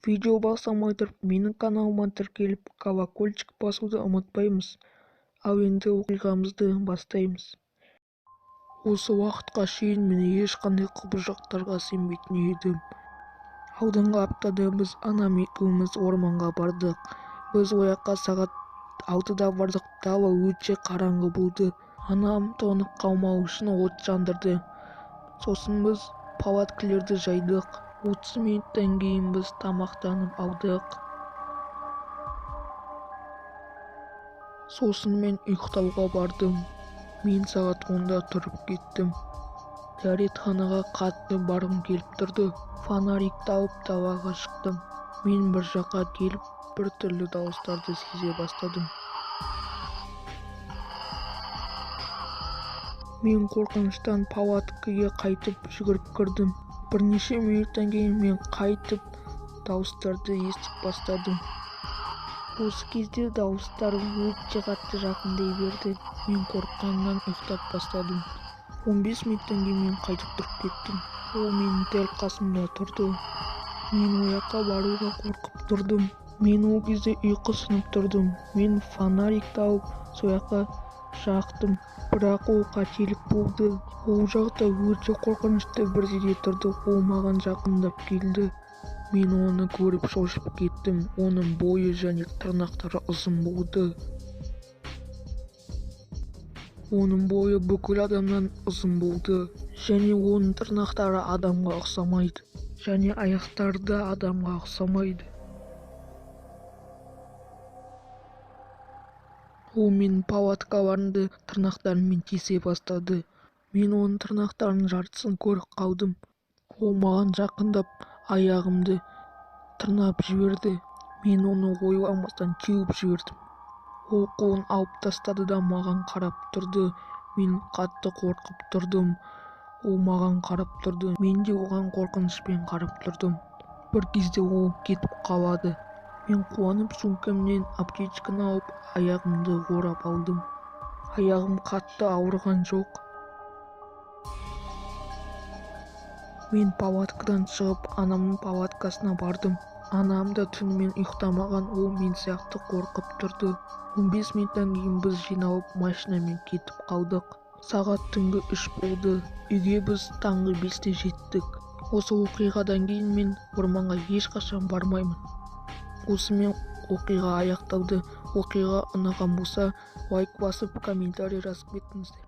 Видео бастамай тұрып, менің каналыма тіркеліп, колокольчик басуды ұмытпаймыз. Ал енді оқиғамызды бастаймыз. Осы уақытқа шейін мен ешқандай құбыжықтарға сенбейтін едім. Алдыңғы аптада біз анам екеуміз орманға бардық. Біз ояққа сағат 6-да бардық. Дала өте қараңғы болды. Анам тоңып қалмау үшін от жандырды. Сосын біз палаткаларды жайдық. 30 минуттан кейін біз тамақтанып алдық. Сосын мен ұйықтауға бардым. Мен сағат 10-да тұрып кеттім. Дәретханаға қатты барғым келіп тұрды. Фонарикті алып далаға шықтым. Мен бір жаққа келіп, бір түрлі дауыстарды сезе бастадым. Мен қорқыныштан палаткаға қайтып жүгіріп кірдім. Бірнеше минуттан кейін мен қайтып дауыстарды естіп бастадым. Осы кезде дауыстар өте қатты жақындай берді. Мен қорыққаннан ұйықтап бастадым. 15 минуттан кейін мен қайтып тұрып кеттім. Ол менің дәл қасымда тұрды. Мен ояққа баруға қорқып тұрдым. Мен ол кезде ұйқы сынып тұрдым. Мен фонарикті алып сояққа жақтым. Бірақ ол қателік болды. Ол жақта өте қорқынышты бірдеңе тұрды. Ол маған жақындап келді. Мен оны көріп шошып кеттім. Оның бойы және тырнақтары ұзын болды. Оның бойы бүкіл адамнан ұзын болды. Және оның тырнақтары адамға ұқсамайды. Және аяқтары да адамға ұқсамайды. Ол менің палаткаларымды тырнақтарымен тесе бастады. Мен оның тырнақтарының жартысын көріп қалдым. Ол маған жақындап аяғымды тырнап жіберді. Мен оны ойламастан теуіп жібердім. Ол қолын алып тастады да маған қарап тұрды. Мен қатты қорқып тұрдым. Ол маған қарап тұрды. Мен де оған қорқынышпен қарап тұрдым. Бір кезде ол кетіп қалады. Мен қуанып сумкамнан аптечканы алып, аяғымды орап алдым. Аяғым қатты ауырған жоқ. Мен палаткадан шығып, анамның палаткасына бардым. Анам да түнімен ұйықтамаған, ол мен сияқты қорқып тұрды. 15 минуттан кейін біз жиналып машинамен кетіп қалдық. Сағат түнгі 3 болды. Үйге біз таңғы 5-те жеттік. Осы оқиғадан кейін мен орманға ешқашан бармаймын. Осымен оқиға аяқталды. Оқиға ұнаған болса, лайк басып, комментарий жазып кетіңіздер.